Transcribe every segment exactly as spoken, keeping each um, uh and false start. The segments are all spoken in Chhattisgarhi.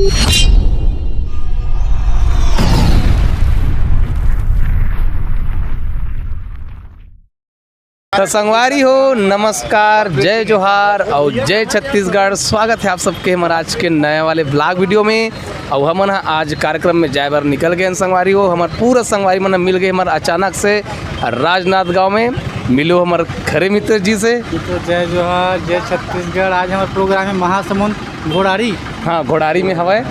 तो संगवारी हो, नमस्कार, जय जोहार और जय छत्तीसगढ़। स्वागत है आप सबके हमारे आज के नए वाले ब्लॉग वीडियो में। और हमन ह आज कार्यक्रम में जाए बर निकल गए हैं संगवारी हो। हमारे पूरा संगवारी मन मिल गए हमारे अचानक से राजनांदगांव में। मिलो हमारे खरे मित्र जी से। तो जय जोहार, जय छत्तीसगढ़। आज हमारा प्रोग्राम है महासमुंद घोड़ारी। हाँ, घोड़ारी में हवय।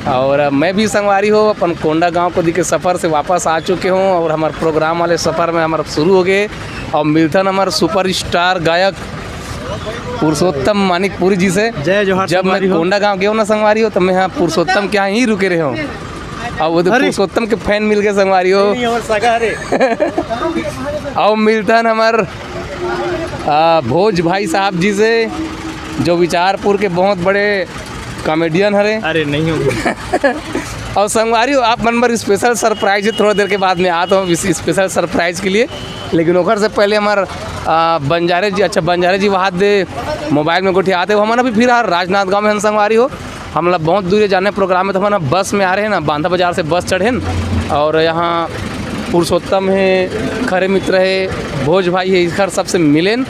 और मैं भी संगवारी हो अपन कोंडागांव कोती के सफर से वापस आ चुके हूँ और हमारे प्रोग्राम वाले सफर में हमारे शुरू हो गए। और मिलथन हमारे सुपरस्टार गायक पुरुषोत्तम मानिकपुरी जी से। जय जोहार जब मैं संगवारी हो। कोंडागांव गए हूँ ना संगवारी हो, तो मैं यहाँ पुरुषोत्तम के यहाँ ही रुके रहे हूँ। और वो तो अरे। पुरुषोत्तम के फैन मिल गए संगवारी हो। नहीं, और सगा रे। और मिलथन हमार, आ, भोज भाई साहब जी से, जो विचारपुर के बहुत बड़े कॉमेडियन हरे। अरे नहीं होंगे। और संगवारी हो, आप मन बर स्पेशल सरप्राइज है, थोड़ा देर के बाद में आता हूँ इस स्पेशल सरप्राइज के लिए। लेकिन ओकर से पहले हमार, आ, बंजारे जी, अच्छा, बंजारे जी वहाँ दे मोबाइल में गोठियाते हो। हमन अभी फिलहाल राजनांदगांव में हन संगवारी हो। हमला बहुत दूर जाने प्रोग्राम है, तो हमन बस में आ रहे हैं ना, बांधा बाजार से बस चढ़े हैं। और यहाँ पुरुषोत्तम है, खरे मित्र है, भोज भाई है, इधर सबसे मिलेन।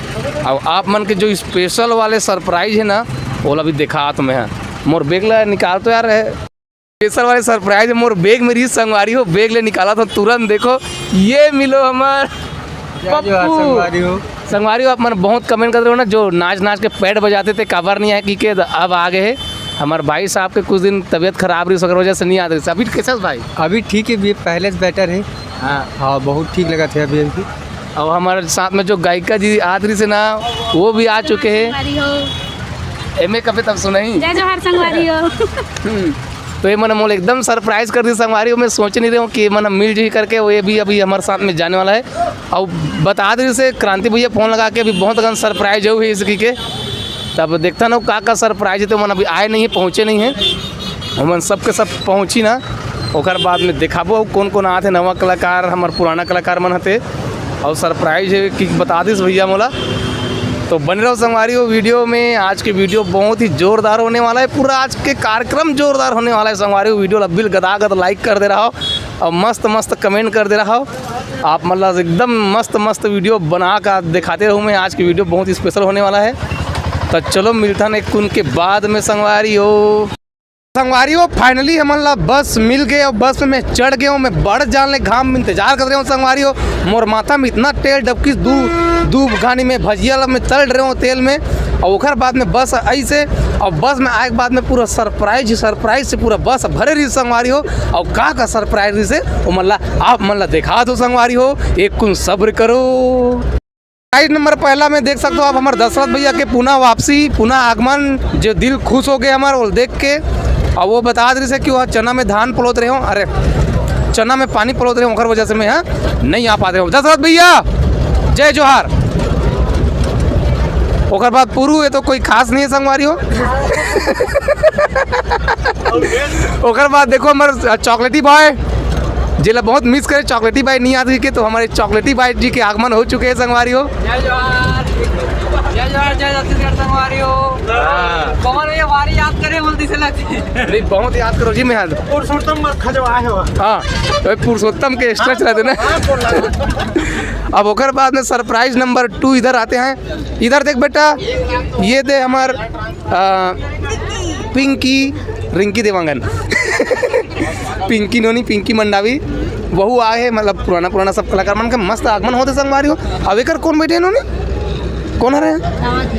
और आप मन के जो स्पेशल वाले सरप्राइज है ना, वो अभी दिखात में है। मोर बैग ला निकाल तो यार है। स्पेशल वाले सरप्राइज है, मोर बैग में रही संगवारी हो, बैग ले निकाला था तुरंत। देखो, ये मिलो हमार जय जोहार पप्पू। संगवारी हो। संगवारी हो, आप मन बहुत कमेंट कर रहे हो ना, जो नाच नाच के पैड बजाते थे, काबर नहीं आए कि के, अब आ गए हैं। हमारे भाई साहब के कुछ दिन तबीयत खराब रही, ओकर वजह से नहीं आते। अभी कैसे है भाई? अभी ठीक है, ये पहले से बेटर है। हाँ। हाँ, बहुत ठीक लगा थे अभी अभी। और हमारे साथ में जो गायिका जी आत रही से ना, वो भी आ चुके हैं। संगवारी हो। एमे कबे तब सुनाई। जय जोहार संगवारी हो। हम्म। तो ये मन मोल एकदम सरप्राइज कर दी संगवारी हो। मैं सोच नहीं रहे हूँ कि ये मन मिल जी करके, वो ये भी अभी हमारे साथ में जाने वाला है। और बता दे से क्रांति भैया फोन लगा के अभी बहुत अगन सरप्राइज हो है इसकी के। तब देखता ना का का सरप्राइज है, तो मन अभी आए नहीं है, पहुँचे नहीं है। हमन सबके सब पहुँची ना, ओकर बाद में दिखाबो कौन कौन आत है, नवा कलाकार, हमार पुराना कलाकार मन हते। और सरप्राइज है कि बता दिस भैया मोला। तो बने रहो संगवारी हो वीडियो में। आज के वीडियो बहुत ही जोरदार होने वाला है, पूरा आज के कार्यक्रम जोरदार होने वाला है संगवारी हो। वीडियो ला बिल गदागद लाइक कर दे रहा हो और मस्त मस्त कमेंट कर दे रहा हो। आप मतलब एकदम मस्त मस्त वीडियो बना कर दिखाते रहूँ मैं। आज की वीडियो बहुत ही स्पेशल होने वाला है। तो चलो मिलता है एक कुन के बाद में संगवारी हो। संगवारी हो, फाइनली हमन ला बस मिल गए और बस में मैं चढ़ गए हूँ। मैं बड़ जान ले घाम में इंतजार कर रहे हूँ संगवारी हो। मोर माथा में इतना तेल डबकिस, दू दू घानी में भजिया ला मैं तल रहे हूँ तेल में। और ओकर बाद में बस ऐसे, और बस में आए के बाद में पूरा सरप्राइज ही सरप्राइज से पूरा बस भरे रही संगवारी हो। और का का सरप्राइज रही से वो मन ला आप मन ला देखा दो संगवारी हो, एक कुन सब्र करो। राइट नंबर पहला में देख सकते हो आप हमारे दशरथ भैया के पुनः वापसी, पुनः आगमन, जो दिल खुश हो गए हमारे वो देख के। और वो बता दे रहे कि वह चना में धान पलोत रहे हो, अरे चना में पानी पलोत रहे हो, ओकर वजह से मैं यहाँ नहीं आ पाते हो। दशरथ भैया जय जोहार। ओकर बाद पुरू ये तो कोई खास नहीं है संगवारी हो। ओकर बाद देखो हमारे चॉकलेटी बॉय, जेला बहुत मिस करे, चॉकलेटी बॉय नहीं आते के, तो हमारे चॉकलेटी बॉय जी के आगमन हो चुके हैं संगवारी हो। जय जोहार, जय जोहार, जय छत्तीसगढ़ संगवारी हो। हाँ। पवन भैया वारी याद करे बोलती से लगती। नहीं, बहुत याद करो जी मैं आज। पुरुषोत्तम खजवा है वहाँ। हाँ, तो पुरुषोत्तम के एक्स्ट्रा चला देना। हाँ, बोल रहा हूँ। अब ओकर बाद में सरप्राइज नंबर टू इधर आते हैं। इधर देख बेटा, ये दे हमार आ, पिंकी, रिंकी देवांगन। पिंकी नोनी, पिंकी मंडावी, वहू आए है, मतलब पुराना पुराना सब कलाकार मन के मस्त आगमन होते संगवारी हो। अब एकर कौन बैठे इन्होंने, कौन हरे?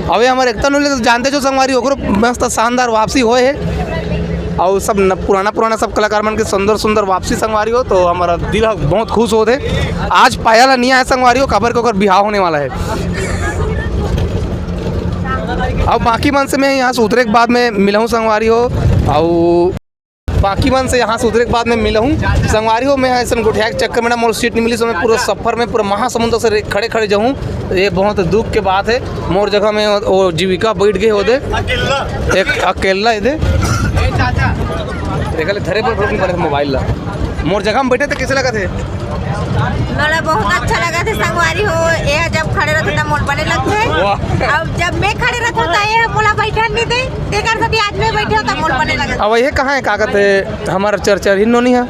अबे हमारे एकता नोनी तो जानते जो संगवारी, ओकरो मस्त शानदार वापसी होए है। और सब न, पुराना पुराना सब कलाकार मन के सुंदर सुंदर वापसी संगवारी हो, तो हमारा दिल ह बहुत खुश होते। आज पायल नहीं आया संगवारी हो, काबर के ओकर बिहाव होने वाला है। अब बाकी मन से मैं यहाँ से उतरे के बाद में मिला हूँ संगवारी हो। और बाकी मन से यहाँ से उतरे के बाद में मिला हूँ संगवारी हो। मैं ऐसा गोठिया के चक्कर में ना मोर सीट नहीं मिली, तो मैं पूरा सफर में पूरा महासमुंद से रे-, खड़े खड़े जाऊँ। ये बहुत दुख के बात है। मोर जगह में वो जीविका बैठ गए होते, एक अकेला है दे। देखा ले, धरे पर पड़े मोबाइल ला। मोर जगह में बैठे तो कैसे लगा थे? मोला बहुत अच्छा लगा थे संगवारी हो। ये जब खड़े रहते तब मोल बने लगते हैं। वाह। अब जब मैं खड़े रहता हूँ तो ये मोला बैठन नहीं दे, तेकर से भी आज मैं बैठे हूँ तब मोल बने लगा। अब ये कहाँ है, का कहते हैं, हमारा चर्चा ही नोनी है।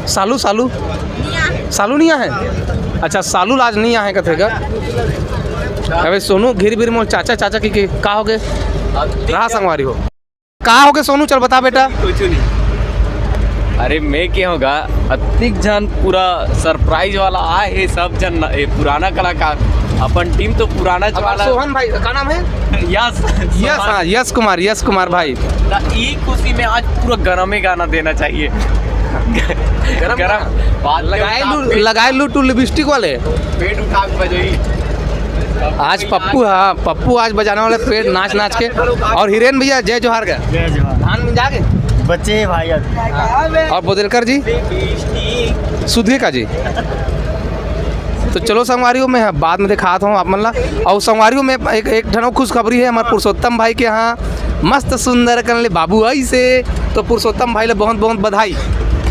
सालू, सालू। सालू नहीं आए? अच्छा, सालू आज नहीं आए कथे का? अबे सोनू घिर बिर मोर चाचा, चाचा की, की का हो गए? रहा संगवारी हो। का हो गए सोनू, चल बता बेटा। कुछ नहीं। अरे मैं क्या होगा, अतिक जन पूरा सरप्राइज वाला आए है सब जन, ए, पुराना कलाकार। अपन टीम तो पुराना हमारा वाला। सोहन भाई, का नाम है? यस। यस, हाँ, यस कुमार, यस कुमार भाई। त ई खुशी में आज पूरा गरमे गाना देना चाहिए। गरम गरम। बात लगाए लू, लगाए लू टू लिपस्टिक वाले। पेट उठा के बजाई। आज पप्पू, हाँ, पप्पू आज बजाने वाले पेट नाच नाच के। और हिरेन भैया, जय जोहार का। जय जोहार। धान में जाके बच्चे भाई। और बोदेलकर जी, सुधे का जी। तो चलो संगवारियों, मैं बाद में दिखाता हूँ आप मन ला। और संगवारियों में एक, एक ठन खुशखबरी है, हमारे पुरुषोत्तम भाई के यहाँ मस्त सुंदर कन ले बाबू आई से। तो पुरुषोत्तम भाई ले बहुत बहुत बधाई।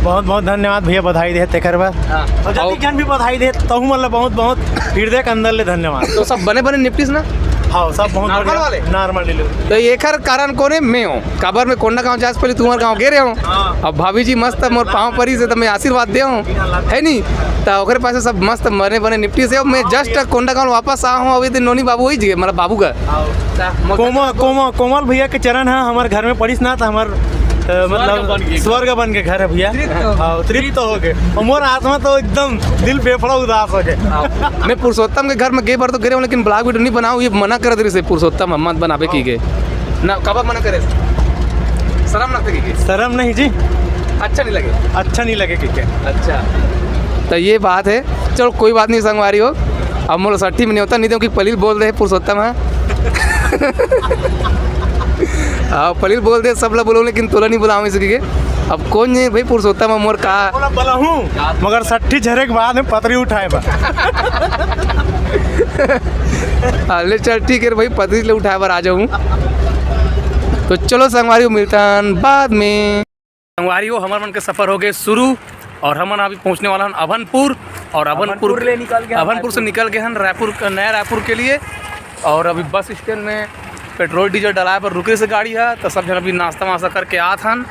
बहुत बहुत धन्यवाद भैया, बधाई दे तेकर बर। हाँ। और और जतिक जन भी बधाई दे, तहू मन ला बहुत बहुत हृदय के अंदर ले धन्यवाद। तो सब बने बने निपटिस ना? हाँ, सब बहुत नॉर्मल बढ़िया। वाले? Normal delivery. तो एकर कारण कोने? मैं हूँ। काबर में कोंडागांव जास पहले तुम्हार गांव गे रहे हूँ। हाँ। अब भाभी जी मस्त मोर पाँव परी से तो मैं आशीर्वाद दे हूँ, है नी? तो ओकरे पास सब मस्त बने बने निपटिस। अब मैं जस्ट कोंडागांव वापस आ हूँ, अभी दिन नोनी बाबू वही जी, मतलब बाबू का। हाँ। कोमल, कोमल, कोमल भैया के चरण है हमारे घर में पड़िस ना, तो हमार, अ, मतलब स्वर्ग बन के घर है भैया। तृप्त हो। हाँ, तृप्त हो गए। और मोर आत्मा तो एकदम दिल फेफड़ा उदास हो गए। हाँ। मैं पुरुषोत्तम के घर में गए बार तो गे रहे हूँ, लेकिन ब्लॉग वीडियो नहीं बनाऊँ, ये मना कर दे रहे पुरुषोत्तम, हम मत बनाबे की के। ना, कब मना करे? शर्म लगते की के? शर्म नहीं जी। अच्छा नहीं लगे? अच्छा नहीं लगे की के? अच्छा। तो ये बात है। चलो कोई बात नहीं संगवारी हो, अब मोला सट्ठी में न्योता नहीं दे कि पलील बोल दे पुरुषोत्तम है। हाँ, पलील बोल दे, सब ला बोलो, लेकिन तोला नहीं बुलाऊं इसके के। अब कौन नहीं भाई पुरुषोत्तम है मोर का? बोला, बोला हूँ, मगर सट्ठी झरे के बाद में पतरी उठाए बा। हाँ, ले चल ठीक है भाई, पतरी ले उठाए बर आ जाऊँ। तो चलो संगवारी हो, मिलता है बाद में। संगवारी हो, हमर मन के सफर हो गए शुरू और हमन अभी पहुंचने वाला हन अभनपुर। और अभनपुर, अभनपुर ले निकल गए हन अभनपुर से रायपुर। निकल गए हन रायपुर, नया रायपुर के लिए। और अभी बस स्टैंड में पेट्रोल डीजल डलाए पर रुके से गाड़ी है, तो सब जन अभी नाश्ता वास्ता करके आत हन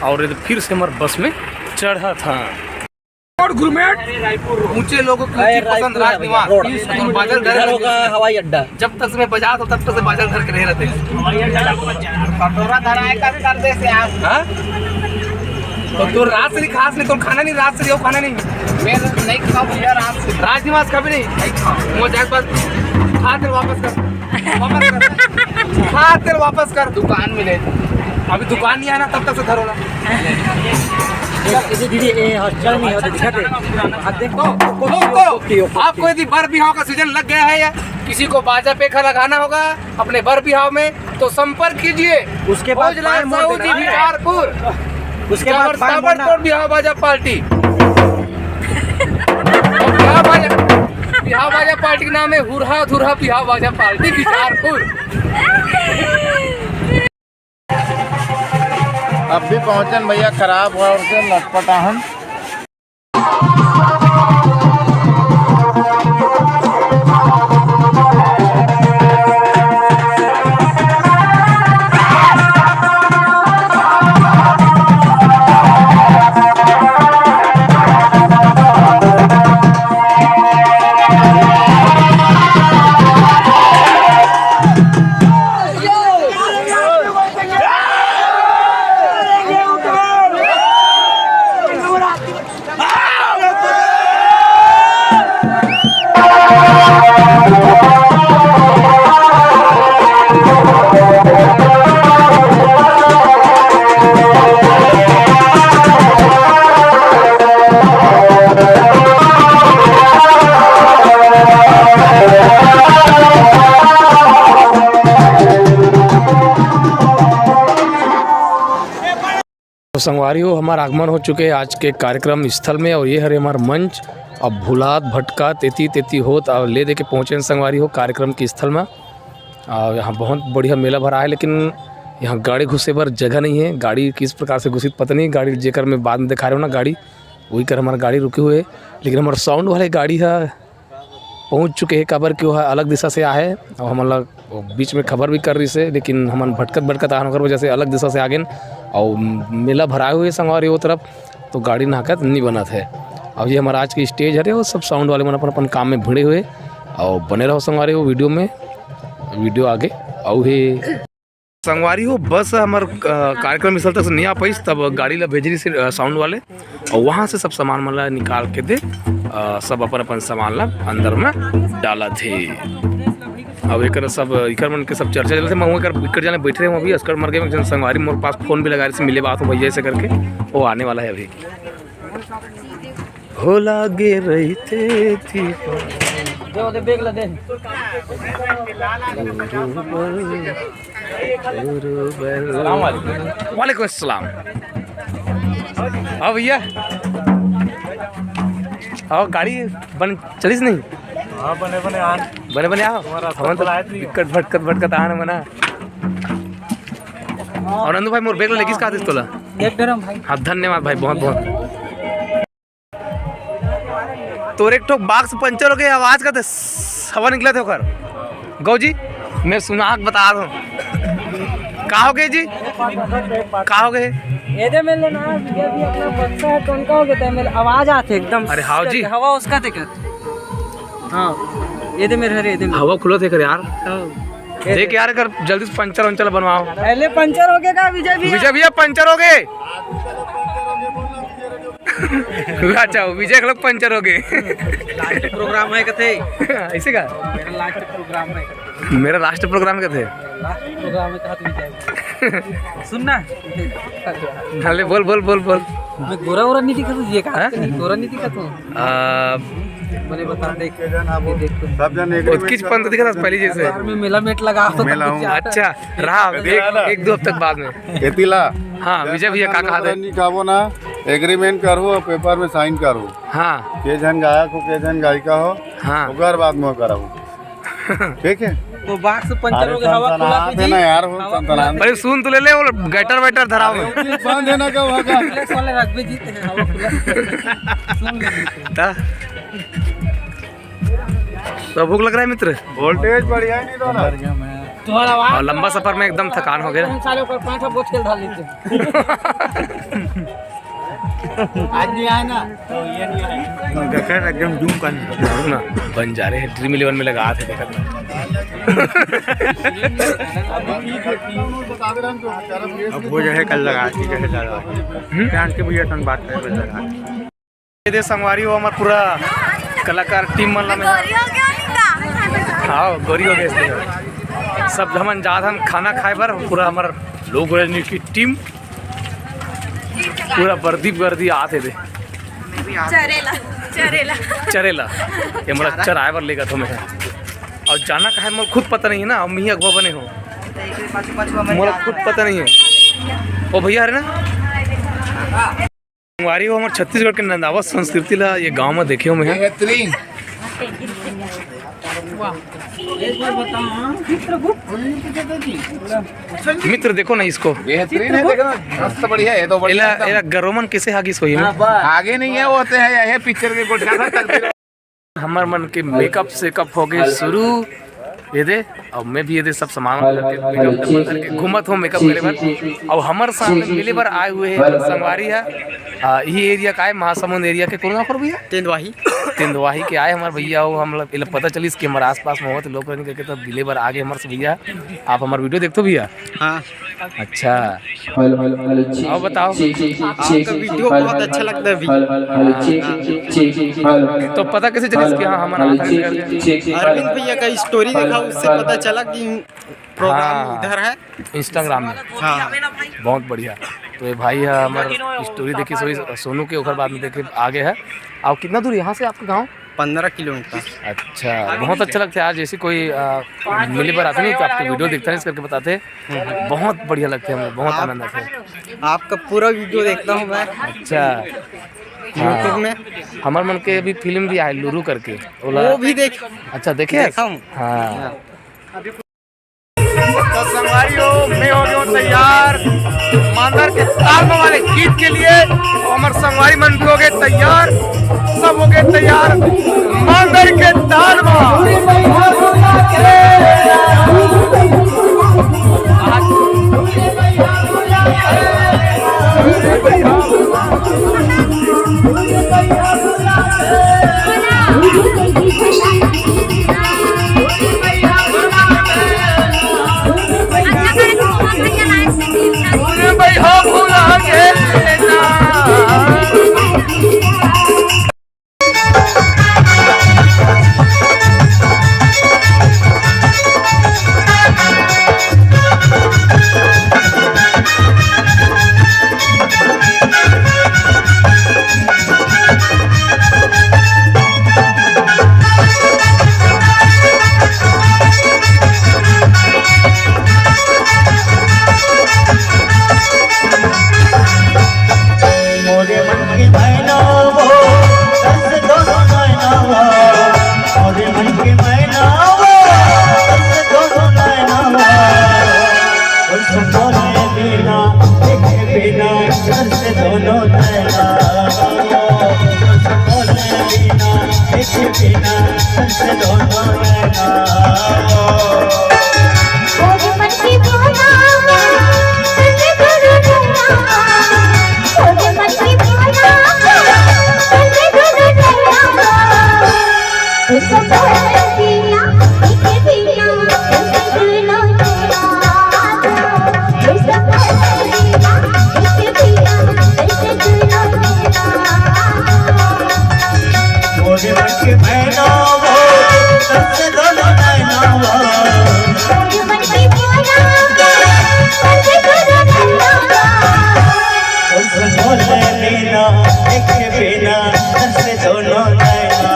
और ये फिर से हमर बस में चढ़त हन। और गुरमेट, ऊंचे लोगों की अरे, ऊंची पसंद राजनिवास। रोड। और बादल घर इधर होगा हवाई अड्डा। जब तक से मैं बजात हूँ, तब तक से बादल घर के नहीं रहते। कटोरा धराए कर, कर दे से आप। हाँ? तो तू रात से नहीं खास नहीं, तो खाना नहीं, रात से खाना नहीं। मैं नहीं खाऊँ भैया रात से। राजनिवास कभी नहीं। नहीं खाऊँ। वो जाए पर खा, तेल वापस कर। वापस कर। खा, तेल वापस कर। दुकान मिले। अभी दुकान नहीं आना, तब तक से धरो ना। दीदी, दीदी, ये हॉस्टल नहीं हो, दिक्कत है। हाथ देख। तो, दोस्तों, आपको यदि बर बिहाव का सीजन लग गया है या किसी को बाजा पेखा लगाना होगा अपने बर बिहाव में, तो संपर्क कीजिए। उसके बाद भोजलाल साहू जी, बिचारपुर। उसके बाद ताबड़तोड़ बिहाव बाजा पार्टी। बिहाव बाजा, बिहाव बाजा पार्टी के नाम है हुरहा धुरहा बिहाव बाजा पार्टी बिचारपुर। अब भी पहुंचन भैया, खराब हुआ उनसे लटपटाहन। तो संगवारी हो, हमार आगमन हो चुके हे आज के कार्यक्रम स्थल में और ये हरे हमार मंच। अब भुलात भटकात एती तेती होत और ले दे के पहुँचे हे संगवारी हो कार्यक्रम के स्थल में। और यहाँ बहुत बढ़िया मेला भरा हे, लेकिन यहाँ गाड़ी घुसे बर जगह नहीं हे। गाड़ी किस प्रकार से घुसी पता नहीं, गाड़ी जेकर में बाद में दिखा रहे हो ना गाड़ी, वही कर हमार गाड़ी रुके हुए, लेकिन हमार साउंड वाले गाड़ी ह पहुँच चुके हे, काबर कि वो ह अलग दिशा से आहे और हमन ला वो बीच में खबर भी कर रही से, लेकिन हमन भटकत भटकत आन, ओकर वजह से अलग दिशा से आ गेन। और मेला भराए हुए संगवारी वो तरफ, तो गाड़ी नहाकत नहीं बनत है। अब ये हमारा आज की स्टेज हरे, वो सब साउंड वाले मन अपन अपन काम में भिड़े हुए और बने रहो संगवारी वो वीडियो में, वीडियो आगे। और हे संगवारी हो, बस हमर, अ, कार्यक्रम स्थल तक से नहीं आ पाइस, तब गाड़ी ला भेज रही से, अ, साउंड वाले, और वहाँ से सब सामान मन ला निकाल के दे, अ, सब अपन अपन सामान ला अंदर में डालत हे। अब एकर सब, इकर मन के सब चर्चा चलत हे। मैं एकर, इकर जाने बैठे रहे अभी, अस्कर मर गए, एक जन संगवारी मोर पास फोन भी लगा रही से, मिले बात हो भैया से करके, वो आने वाला है अभी। हो लागे रहिते थी। दे, दे, बैग ला दे। वालेकुम अस्सलाम। हाँ भैया, आओ, गाड़ी बन चलिस नहीं? हाँ, बने बने आन। बने बने आओ। तुम्हारा हमन तो भटकत भटकत आन मना। और नंदू भाई, मोर बैग ला लेगिस का दिस तोला? एक धरम भाई। हाँ, धन्यवाद भाई, बहुत बहुत। तोर एक ठो बॉक्स पंचर हो गए, आवाज का हवा निकलत हे ओकर। गौ जी, मैं सुना के बता रहा हूँ। का हो गए जी? का हो गए? ये दे मेरे ना, ये भी अपना बक्सा है, कौन का हो गया था? मेरे आवाज आते एकदम। अरे हाँ जी। हवा उसका देखा। हाँ, ये दे मेरे हरे, ये दे मेरे। हवा खुलत हे कर यार। हाँ। देख यार, अगर जल्दी से पंचर वंचर बनवाओ। पहले पंचर हो गया का विजय भैया? विजय भैया पंचर हो गए। अच्छा, विजय के लोग पंचर हो गए। लास्ट प्रोग्राम है कथे। ऐसे का? मेरा लास्ट प्रोग्राम है। मेरा लास्ट प्रोग्राम कथे। लास्ट प्रोग्राम है कहा तू विजय। सुन ना। हाँ, ले बोल, बोल, बोल, बोल। मैं गोरा वोरा नहीं दिखा तू, ये कहा हाँ? नहीं, गोरा नहीं दिखा तू। आ, मैंने बता देख, ये देख तू। सब जन एग्री उतकीच पंत दिखा था पहली जैसे। यार, मैं मेला मेट लगा तो मेला हूँ। अच्छा, रहा कभी एक, आना। एक दो हफ्ते बाद में। एतिला। हाँ, विजय भैया का कहा थे? नहीं खाबो ना, एग्रीमेंट करो और पेपर में साइन करो। हाँ। के जन गायक हो, के जन गायिका हो, हाँ। ओकर बाद में कराओ। ठीक है? वो बॉक्स पंचर हो गया, हवा खुला थे जी। ना यार, वो हवा खुला। अरे सुन तो ले ले, वो गटर वटर धराओ। अरे, वो बंद है ना, क्या हुआ क्या? रिलैक्स वाले रग्बी जीते हैं, हवा खुला। सुन ले। ता? तो भूख लग रहा है मित्र? वोल्टेज बढ़िया ही नहीं तो ना। तुम्हारा आवाज और लंबा सफर में एकदम थकान हो गया। तुम साले ऊपर पाँच बोतल डाल लेते। आज नहीं आए ना, तो ये नहीं आए। गटर एकदम जूम कर। ना, बन जा रहे हैं, ड्रीम इलेवन में लगा थे, देखा था। अब वो जो है कल लगा, ठीक है, लगा। हम्म? जान के भैया तुम बात कर, लगा। ये दे संगवारी हो, हमार पूरा कलाकार टीम मन ला मैं गोरी हो गया नहीं का? हाँ, गोरी हो गए इसलिए। सब हमन जात हन खाना खाए बर, पूरा हमार लोग रजनी की टीम, पूरा वर्दी वर्दी आत हे दे। चरेला, चरेला। चरेला, ये मोला चराए बर लेगा तो मैं। और जाना कहाँ है, मोला खुद पता नहीं है ना, अब मैं ही अगुवा बने हो, मोला खुद पता नहीं है। वो भैया हरे ना, संगवारी हो, हमर छत्तीसगढ़ के नंदावत संस्कृति ला ये गांव में देखे हो मैं। बेहतरीन। मित्र, देखो ना इसको। बेहतरीन है, देखो ना, मस्त बढ़िया है, तो बढ़िया एला, एकदम। एला गरोमन कैसे हागिस होई में? आगे नहीं है, वो होते हैं, ये पिक्चर के गोठिया था, तकदीर। हमर मन के मेकअप सेकअप हो गए शुरू। ये दे, अब मैं भी ये दे सब सामान करके, मेकअप करके घूमत हूँ, मेकअप करे बर। अब हमर साथ में मिले बर आए हुए हैं संगवारी है। आ, यही एरिया का है, महासमुंद एरिया के। कौन गाँव कर भैया? तेंदुआही। तेंदुआही के आए हमारे भैया हो, हम लोग, ये लोग पता चलिस कि हमारे आसपास में हो, तो लोग करके तो मिले बर आगे हमारे से भैया। आप हमारे वीडियो देखते हो भैया? हाँ। अच्छा। हेलो, हेलो, हेलो, चेक, और बताओ। चेक, चेक, आपका चेक, वीडियो हेलो, बहुत हेलो, अच्छा लगता है अभी। Hello, hello, hello, check, check, check, hello, hello, तो पता कैसे चलिस कि हाँ, हमारा हाथ में करके? अरविंद भैया का स्टोरी देखा, उससे पता चला कि प्रोग्राम हाँ, इधर है। Instagram में। हाँ। बहुत बढ़िया। तो ये भाई है हमार स्टोरी देखी सोई सोनू के, ओकर बाद में देखे आगे है। और कितना दूर यहाँ से आपका गाँव? पन्द्रह किलोमीटर। अच्छा, बहुत अच्छा लगता है आज ऐसी कोई, आ, मिले बर आते नहीं तो आपके वीडियो देखते हैं, इस करके बताते हैं। बहुत बढ़िया लगता है हमको, बहुत आप, आनंद आता है। आपका पूरा वीडियो देखता हूँ मैं। अच्छा। YouTube हाँ। में। हमार मन के अभी फिल्म भी आए लुरु करके, ओला वो भी देख। अच्छा, देखे? देखा हूँ। हाँ। तो संगवारी हो, मैं हो गया हूँ तैयार। मांदर के ताल म वाले गीत के लिए हमर संगवारी मन भी हो गए तैयार, सब हो गए तैयार मांदर के ताल म। मोरे मन के मैना वो, तरस दोनों नैना वो। मोरे मन के मैना वो, तरस दोनों नैना वो। उस बोले बिना, देखे बिना, तरस दोनों नैना वो। उस बोले बिना, देखे बिना, तरस दोनों नैना वो। मोरे मन के मैना वो, तरस दोनों नैना वो। उस बोले बिना, देखे बिना, तरस दोनों नैना।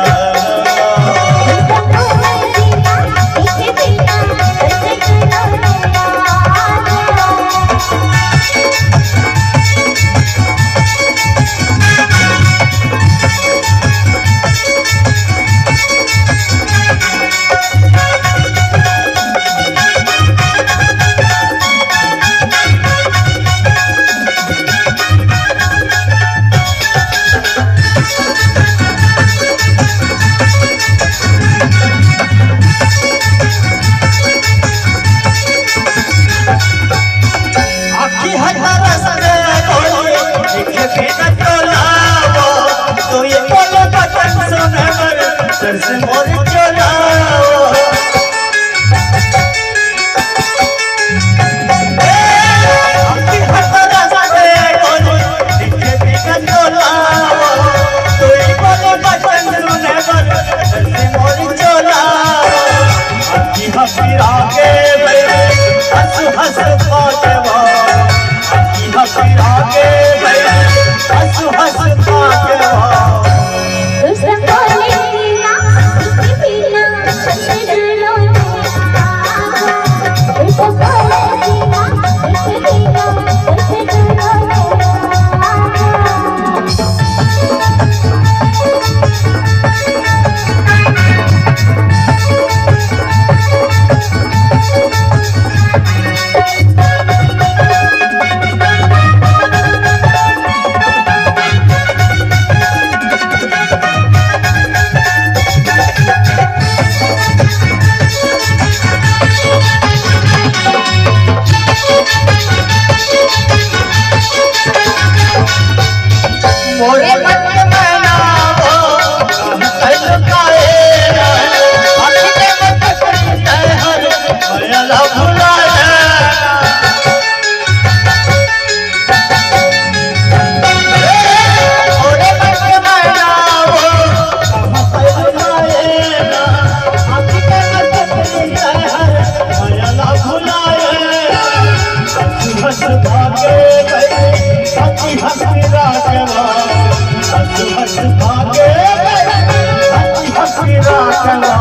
आँखी हर तरस में कोई देखे बिना तोला वो, तो ये बोले बचन सुने बर, तरस मोर चोला वो। ए, आँखी हर तरस में कोई देखे बिना तोला वो, तो ये बोले बचन सुने बर, तरस मोर चोला। हंसी हंसी रागे भाई, हंस हंस पागवा। हंसी हंसी रागे भाई, हंस हंस पागवा। मोरे मन के मैना वो, कइल काहे ना, आँखी के मत करी तैं हर, मया ला भुलाए ना। ए, मोरे मन के मैना वो, कइल काहे ना, आँखी के मत करी तैं हर, मया ला भुलाए ना। हंस हंस भागे गए, हंस हंस रागवा, हंस हंस भागे गए, हंस हंस रागवा।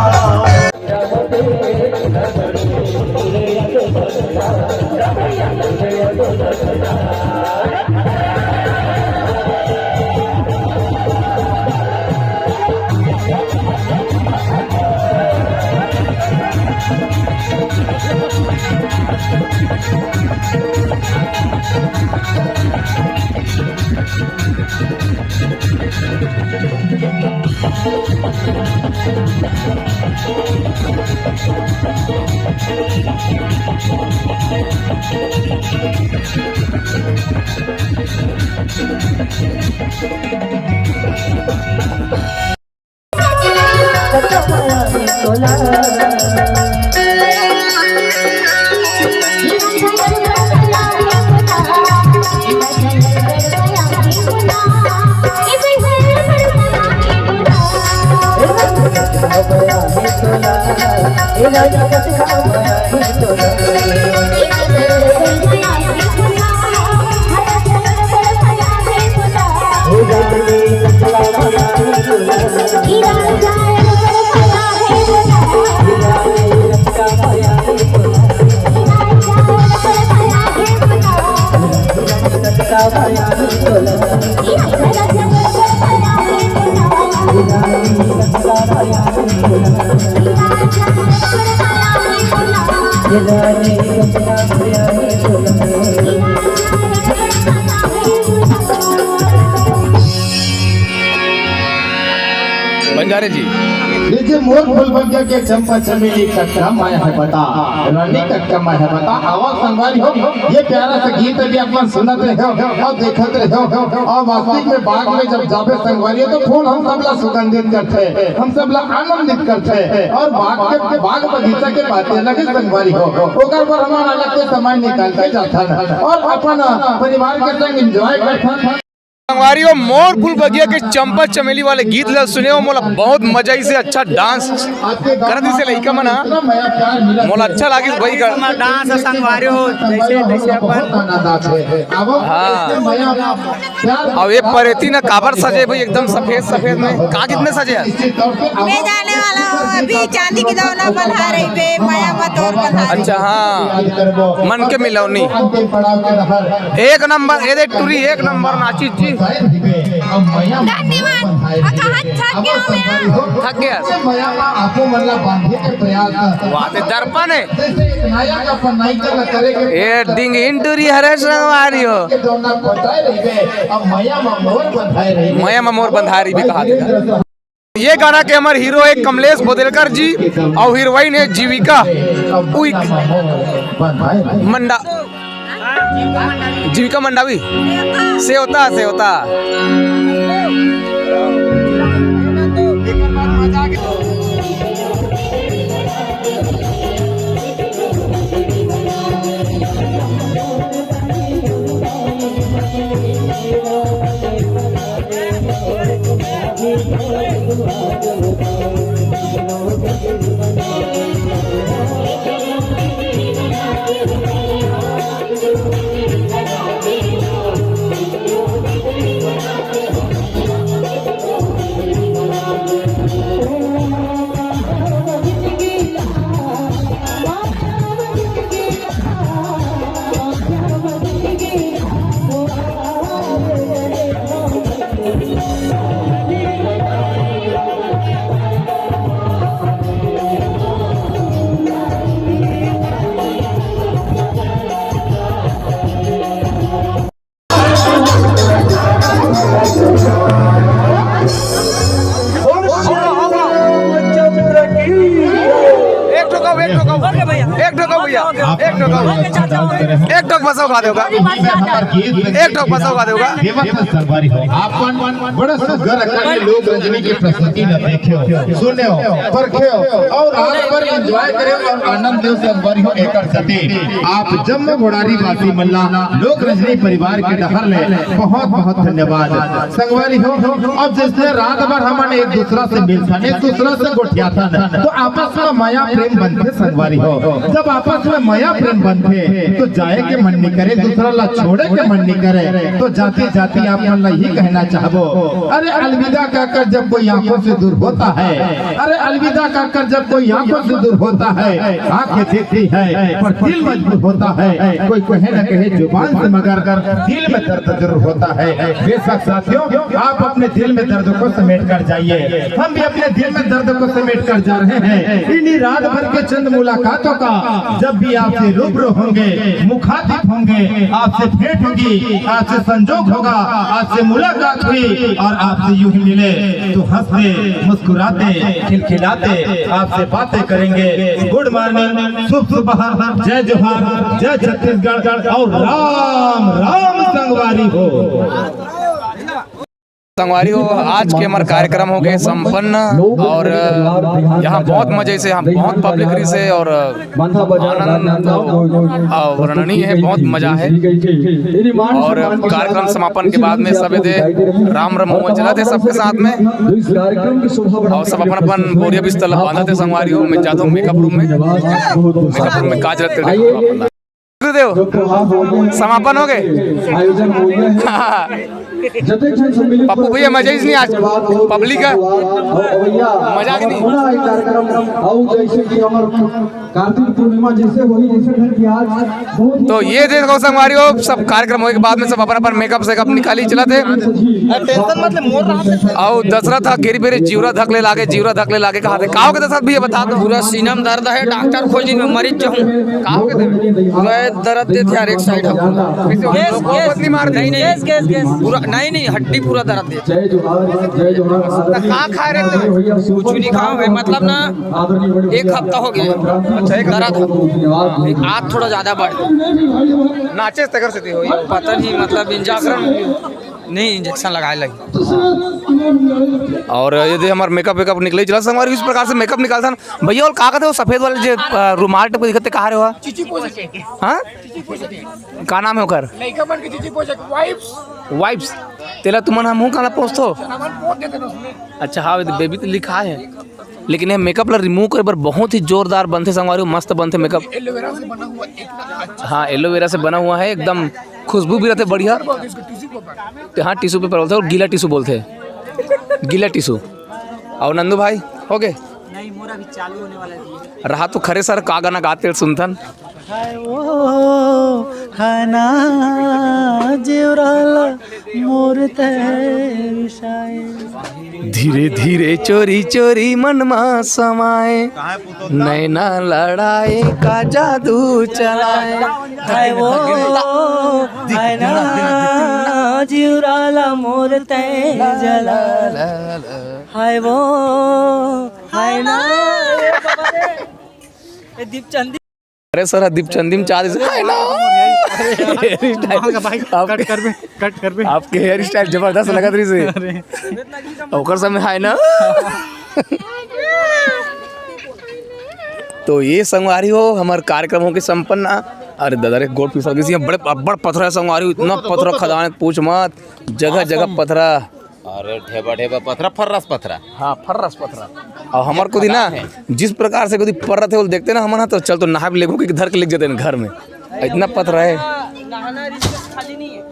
बंजारे जी। ये जे मोर फूल बगिया के चंपा चमेली कतका माया है बता, रानी कतका माया है बता। आवा संगवारी हो, ये प्यारा सा गीत अभी आप मन सुनत रहे हो और देखत रहे हो और वास्तविक में बाग में जब जाबे संगवारी हो तो फूल हम सबला सुगंधित करथे, हम सबला आनंदित करथे और बाग के, बाग बगीचा के बात अलग है संगवारी हो, ओकर पर हमारा अलग से समय निकाल के जाथन और अपन परिवार के संग एंजॉय करथन। संगवारी हो, मोर फूल बगिया के चंपा चमेली वाले गीत ल सुने हो, मोला बहुत मजा आइसे, अच्छा डांस करत दिसे लइका मन ह, मोला अच्छा लागिस भाई का। डांस संगवारी हो, जैसे तैसे अपन। हाँ। अब ये परेती न काबर सजे भाई, एकदम सफेद सफेद में, का कितने सजे है? मैं जाने वाला हूँ, अभी चांदी के दौना बंधा रही बे, मया मत और बंधा रही। अच्छा, हाँ, मन के मिलौनी। एक नंबर, ए दे टूरी, एक नंबर नाची जी। धन्यवाद। आ, कहाँ थक गया हूँ मैं? थक गया। वाह, ते दर्पण है। ए डिंग इंटूरी हरे संगवारी हो। मया म मोर बंधारी भी कहा थे। ये गाना के हमर हीरो है कमलेश बोदेलकर जी और हीरोइन है जीविका उइक मंडा, जीविका मंडावी। सेवता, सेवता। एक ठोका, एक ठोका, एक ठोका भैया, एक ठोका, एक ठोक बसो गा देगा, एक ठोक बसो गा देगा। देवत संगवारी हो, आपन बड़ा सुंदर अकन लोक रंजनी के प्रस्तुति ल देखे हो, सुने हो, परखे हो और आज बर एंजॉय करे हो और आनंद ले संगवारी हो। एकर सेती आप जम्मो गोड़ारी वासी मन ला लोक रंजनी परिवार के डहर ले बहुत बहुत धन्यवाद। संगवारी हो, अब जैसे रात भर हमन एक दूसरा से मिलथन, एक दूसरा से गोठियाथन, तो आपस में मया प्रेम बनथे संगवारी हो। जब आपस में मया प्रेम बनथे, तो जाए के मन नहीं करे, दूसरा ला छोड़े के मन नहीं करे। तो जाती जाती आप मन ला ही कहना चाहबो, अरे अलविदा कहकर जब कोई आंखों से दूर होता है, अरे अलविदा कहकर जब कोई आंखों से दूर होता है, आंखें देखती है पर दिल मजबूर होता है। कोई कहे न कहे जुबान से, मगर दिल में दर्द जरूर होता है। बेशक साथियों, आप अपने दिल में दर्द को समेट कर जाइए, हम भी अपने दिल में दर्द को समेट कर जा रहे हैं। इन्हीं रात भर के चंद मुलाकातों का जब भी आपसे रूबरू होंगे, मुखातिब होंगे, आपसे भेंट होगी, आपसे संजोग होगा, आपसे मुलाकात हुई और आपसे यूं ही मिले तो हंसते, मुस्कुराते, खिलखिलाते आपसे बातें करेंगे। गुड मॉर्निंग, शुभ सुबह, जय जोहार, जय छत्तीसगढ़ और राम राम संगवारी हो। संगवारी हो, आज के हमर कार्यक्रम हो गए संपन्न और यहाँ बहुत मजा से, हम बहुत पब्लिक रही से और आनंद अवर्णनीय है, बहुत मजा है। और कार्यक्रम समापन के बाद में सब दे राम राम महुआ चला थे सबके साथ में और सब अपन अपन बोरिया बिस्तर ला बांधा थे। संगवारी हो, मैं जाता हूँ मेकअप रूम में, मेकअप रूम में काज रखते देव, समापन हो गए। पप्पू भैया, मजा ही नहीं आज, पब्लिक का मजाक नहीं। कार्तिक पूर्णिमा जैसे वही जैसे घर की आज बहुत तो ये देखो संगवारी हो, सब कार्यक्रम होए के बाद में सब अपन अपन मेकअप सेकअप निकाली चला थे। टेंशन मत ले, मोर रहा थे। और दशरथ हा गिरी बेरे जीवरा धक ले लागे, जीवरा धक ले लागे कहा थे। का हो गए दशरथ भैया, बता दो। पूरा सीना में दर्द है, डॉक्टर खोजी में मरीज चाहूँ। का हो गए थे? वह दर्द देते यार, एक साइड है पूरा। Gas, gas. नहीं, नहीं। Gas, gas, gas. पूरा, नहीं, नहीं, हड्डी पूरा दर्द देते। तो का खा रहे थे? कुछ भी नहीं खाओ भाई, मतलब ना, एक हफ्ता हो गया। अच्छा, एक हफ्ता दर्द। हाथ थोड़ा ज्यादा बढ़ गया। नाचे तेकर से हो। पता नहीं, मतलब इंजेक्शन नहीं, इंजेक्शन लगाए लगी। और ये दे हमार मेकअप वेकअप निकले चला संगवारी, इस प्रकार से मेकअप निकालता ना भैया। और का कहते हो सफेद वाले जे, अ, रुमाल टाइप के दिखते, कहाँ रहे हो? हाँ, का नाम है ओकर? लइका मन के चीची पोछे, वाइप्स। वाइप्स। तेला तुमन ह मुंह काला पोछथो? सामान पोछ देते ना उसमें। अच्छा, हाँ, बेबी तो लिखा है। लेकिन ये मेकअप ला रिमूव करे बर बहुत ही जोरदार बनथे संगवारी, मस्त बनथे मेकअप। एलोवेरा से बना हुआ इतना अच्छा। हाँ, एलोवेरा से बना हुआ है, एकदम खुशबू भी रहते बढ़िया। बोलते इसको टिश्यू पेपर। ते हाँ, टिश्यू पेपर बोलते और गीला टिश्यू बोलते हैं, गीला टिश्यू। और नंदू भाई, हो गए? नहीं, मोर अभी चालू होने वाला है। रहा तो खरे सर, का गाना गाते सुनथन। हाय वो, हाय ना, जिउराला मोर तैर शाय। धीरे धीरे चोरी चोरी मन मा समाए, नैना लड़ाए का जादू चलाए। हाय वो, हाय ना, जिउराला मोर तैर जला। हाय वो, हाय ना। ए दीपचंदी। अरे सर, दीपचंदी में चाह दे। हाय ना। Hair style. भाई, आपके, कट कर बे, कट कर बे। आपके हेयर स्टाइल जबरदस्त लगत रही से। अरे। ओकर समय हाय ना। तो ये संगवारी हो, हमार कार्यक्रम हो के संपन्न। अरे दादा रे, गोड़ फिसल गई। बड़े, बड़ पथरा है संगवारी हो, इतना पथरा खदान है, पूछ मत। जगह जगह पथरा। अरे ढेबा ढेबा पथरा, फर्रस पथरा। हाँ, फर्रस पथरा। और हमार कोती ना, जिस प्रकार से कोती पर्रत है, वो देखते ना हमन, तो चल तो नहाए लेगो कि धर के लेके जाते हैं घर में। इतना पथरा है। नहाना रिस्क खाली नहीं है।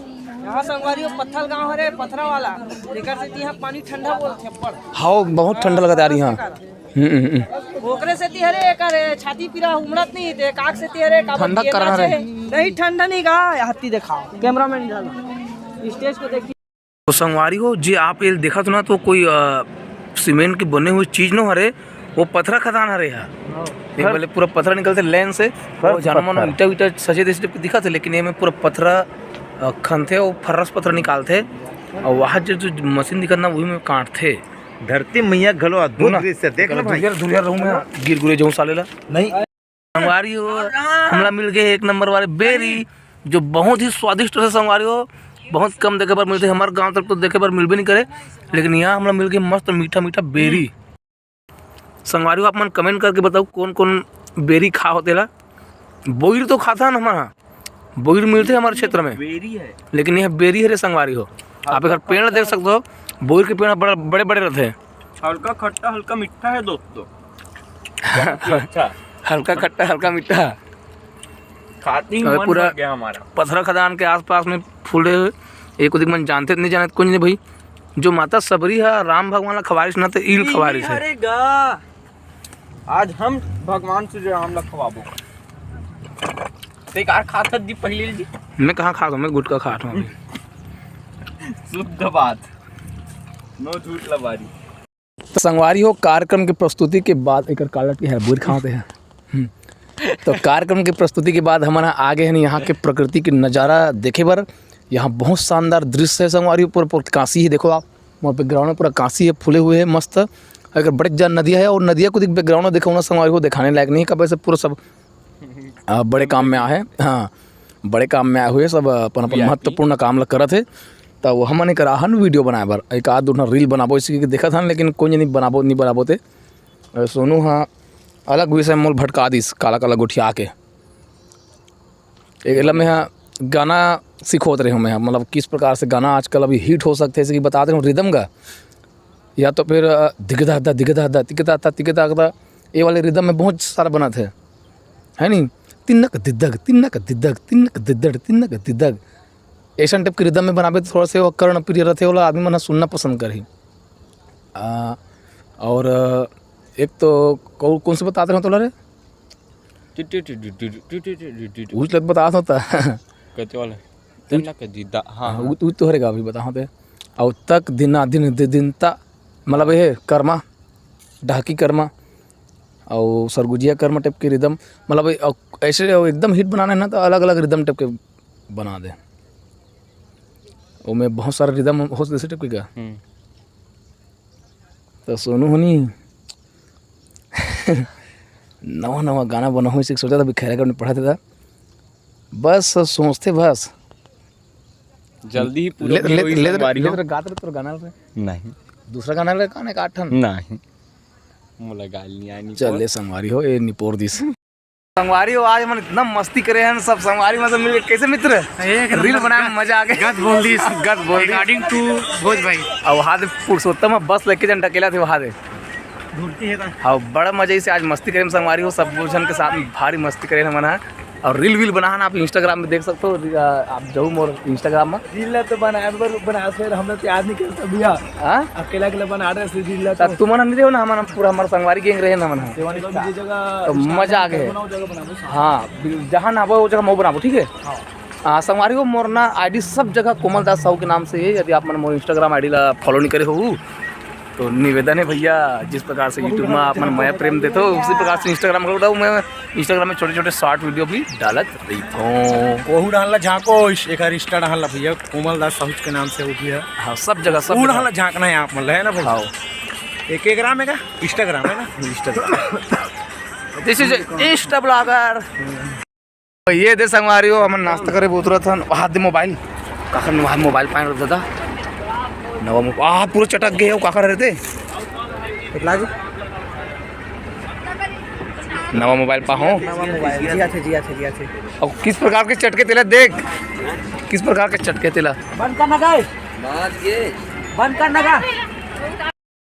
यहाँ संगवारी हो, पत्थल गांव हरे, पथरा वाला। एकर से यहाँ पानी ठंडा बोलथे अब्बड़। हाँ, बहुत ठंडा लगता यार यहाँ। हम्म, हम्म, हम्म। ओकरे से ती हरे, एकर छाती पीरा उमड़त नहीं, ते काक से ती हरे, का ठंडा बोलथे, करना नाचे रहे। नहीं, ठंडा नहीं गा, हत्ती दिखाओ, कैमरामैन डालो। स्टेज को देखिए। तो संगवारी हो, जे आप ये देखत हो ना, तो कोई, अ, सीमेंट के बने हुए चीज नो हरे, वो पथरा खदान हरे हा। हाँ। ये फर-, बोले पूरा पथरा निकलते लेन से, फर्श वो जानवर मन पत्थर। ईटा वीटा सजे देश टाइप के दिखत है, लेकिन ये में पूरा पथरा, अ, खनथे, वो फर्रस पथरा निकालथे, और वहाँ जो, जो मशीन दिखत ना, वही में काटथे। धरती मैया घलो अद्भुत ना। दृश्य देख लो भाई। धुरिया, धुरिया रहूं मैं, गिर गुरे जाऊं साले ला। नहीं। संगवारी हो, हमला मिल गए एक नंबर वाले बेरी, जो बहुत ही स्वादिष्ट है संगवारी हो। बहुत कम देखे बर मिलते, हमारे गांव तरफ तो देखे बर मिलबे नहीं करे, लेकिन यहाँ हमला मिल गए मस्त मीठा मीठा बेरी। संगवारी हो, आप मन कमेंट करके बताओ कौन कौन बेरी खा होते ला। बोइर तो खाता ना हमारा, बोइर मिलते हमारे क्षेत्र में, बेरी है। लेकिन यह बेरी है रे संगवारी हो। आप एक पेड़ देख सकते हो, बोइर के पेड़ बड़ा, बड़े बड़े रहते हैं। हल्का खट्टा, हल्का मीठा है दोस्तों। बहुत ही अच्छा। हल्का खट्टा, हल्का मीठा। खाती ही और मन पूरा भर गया हमारा। पथरा खदान के आसपास में फूले हुए, एक उदिक मन जानते नहीं जानते कुछ नहीं भाई। जो माता सबरी है, राम भगवान ला खवारिस ना, तो ईल खवारिस है। अरे गा, आज हम भगवान श्री राम ला खवाबो। ते का खात हस जी पहले जी? मैं कहाँ खात हूँ, मैं गुटखा खात हूँ अभी। शुद्ध बात, नो झूठ लबारी। संगवारी हो, कार्यक्रम के प्रस्तुति के बाद एकर कालट के है, बुर खाते हैं। हम्म। तो कार्यक्रम के प्रस्तुति के बाद हमन ह आ गे हन यहाँ के प्रकृति के नज़ारा देखे बर। यहाँ बहुत शानदार दृश्य है संगवारी, ऊपर, ऊपर कांसी है, देखो आप, मोर बैकग्राउंड में पूरा कांसी है, फूले हुए है मस्त। अगर बड़े जान नदिया है और नदिया को देख, बैकग्राउंड में देखो ना संगवारी, वो दिखाने लायक नहीं है, कब ऐसे पूरा सब आ, बड़े काम में आ है। हाँ, बड़े काम में आए हुए सब अपन अपन महत्वपूर्ण काम ल करत हे। त वो हमन एकर आहन वीडियो बनाए बर एक आध दू ठन रील बनाबो, इसी के देखत हन, लेकिन कोई नहीं बनाबो, नहीं बनाबो ते। अ, सोनू हा अलग विषय मोल भटका दिस, काला काला गोठिया के। एक एला मैं हा गाना सिखोत रहे हूँ मैं हा, मतलब किस प्रकार से गाना आजकल अभी हिट हो सकते हैं, जैसे कि बता दे हूँ रिदम का, या तो फिर, अ, दिगदा दा, दिगदा दा, तिगदा दा, तिगदा दा, ये वाले रिदम में बहुत सारा बनत है, है नी? तिन्नक दिद्दग, तिन्नक दिद्दग, तिन्नक दिद्दड़, तिन्नक दिद्दग। ऐसन टाइप के रिदम में बनाबे तो थोड़ा से वो कर्णप्रिय रहते, ओला आदमी मन ह सुनना पसंद करही। आ, और, अ, एक तो कौ-, कौन से बतात रहे हो तोला रे? Tit tit tit tit tit tit tit tit. उस लग बतात होता। कते वाला? तिन्नक दिद्दा, हाँ, हाँ, हाँ। उ, उ तो हरे गा अभी बतात होते। और तक दिना दिन दि-, दिन ता, मतलब ये कर्मा, ढाकी कर्मा, और सरगुजिया कर्मा टाइप के रिदम, मतलब ये, अ, ऐसे एकदम हिट बनाना है ना, तो अलग-अलग रिदम टाइप के बना दे। ओमे बहुत सारा रिदम हो जैसे टाइप के का। हम्म। तो सोनू होनी नवा नवा गाना बना हो, इसे सोचा था, अभी खैरागढ़ में पढ़ा था। बस सोचते बस। जल्दी ही पूरा ले, भी ले, होई ले, संगवारी ले, हो। ले, गात रहे तोर गाना रे। नहीं। दूसरा गाना रे, कौन है, काठन? नहीं। मोला गाल नहीं आनी चल, पर। ले संगवारी हो, ये निपोर दिस। संगवारी हो, आज हमन इतना मस्ती करे हैं सब संगवारी मन से मिलके। कैसे मित्र? एक रील नंबर। बनाए में मजा आ गया। गद बोल दिस। गद बोल दिस। According to भोज भाई। अब वहाँ दे पुरुषोत्तम बस लेके जन ढकेला थे वहाँ दे। ढूंढती है ना। हाँ, बड़ा मजा इसे आज मस्ती करे में संगवारी हो, सब झन के साथ में भारी मस्ती करे हमन हा। और रील वील बनाना आप Instagram में देख सकते हो, आ, आप जाओ मोर Instagram में। रील ला तो बनाए बर बना, फिर हम लोग याद नहीं कर सकते भैया। हाँ? अकेला अकेला बना रहे थे रील ला तो तो। तुमन नहीं रहो ना, हमन पूरा हमारा संगवारी गैंग रहे ना हमन हा। सेवन का ये जगह तो मजा आ गए। बनाओ, जगह बनाओ। हाँ, जहाँ ना वो जगह मऊ बनाबो, ठीक है? हाँ। आ, संगवारी हो, मोर ना आईडी सब जगह कोमल दास साहू के नाम से है। यदि आप मन मोर Instagram आईडी ला फॉलो नहीं करे हो तो निवेदन है भैया, जिस प्रकार से YouTube में आप मन मया प्रेम देते हो, उसी प्रकार से Instagram को बताओ। मैं Instagram में छोटे छोटे शॉर्ट वीडियो भी डालत रहिथों। ओहू डाल ला झांको, इस-, एक Insta डाल ला भैया, कोमल दास साहू के नाम से वो भी है। हाँ, सब जगह, सब वो जगह। डाल ला झांकना है आप मन ला, है ना भाई? हाँ। एक एक ग्राम है का? Instagram है ना? Instagram। This is Insta blogger। तो ये दे संगवारी हो, हमन नाश्ता करे उतरत हन। वहाँ दे मोबाइल, काकर वहाँ मोबाइल पाए रह दादा। नवा मोबाइल, आ, पूरा चटक गए हो, काकर रहते। कितना जी? नवा मोबाइल पा हो। नवा मोबाइल, जिया थे, जिया थे, जिया थे। और किस प्रकार के चटके तेला देख, किस प्रकार के चटके तेला। बंद करना का है? बंद करना का?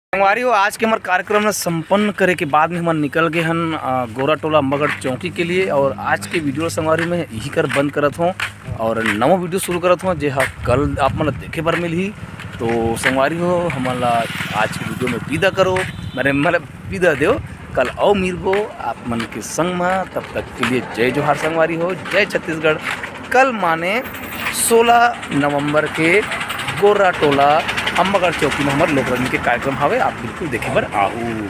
संगवारी हो, आज के हमर कार्यक्रम ल संपन्न करे के बाद में हमन निकल गए हन, अ, गोरा टोला अम्बागढ़ चौकी के लिए। और आज के वीडियो संगवारी में यही कर बंद करत हों और नवा वीडियो शुरू करत हों, जे ह कल आप मन ल देखे बर मिलही। तो संगवारी हो, हमन ला आज के वीडियो में विदा करो, माने, मतलब विदा देव। कल अउ मिलबो आप मन के संग म, तब तक के लिए जय जोहार संगवारी हो, जय छत्तीसगढ़। कल माने सोलह नवंबर के गोर्रा टोला अम्बागढ़ चौकी में हमर लोकरंजन के कार्यक्रम हवे, आप बिल्कुल देखे बर आहू।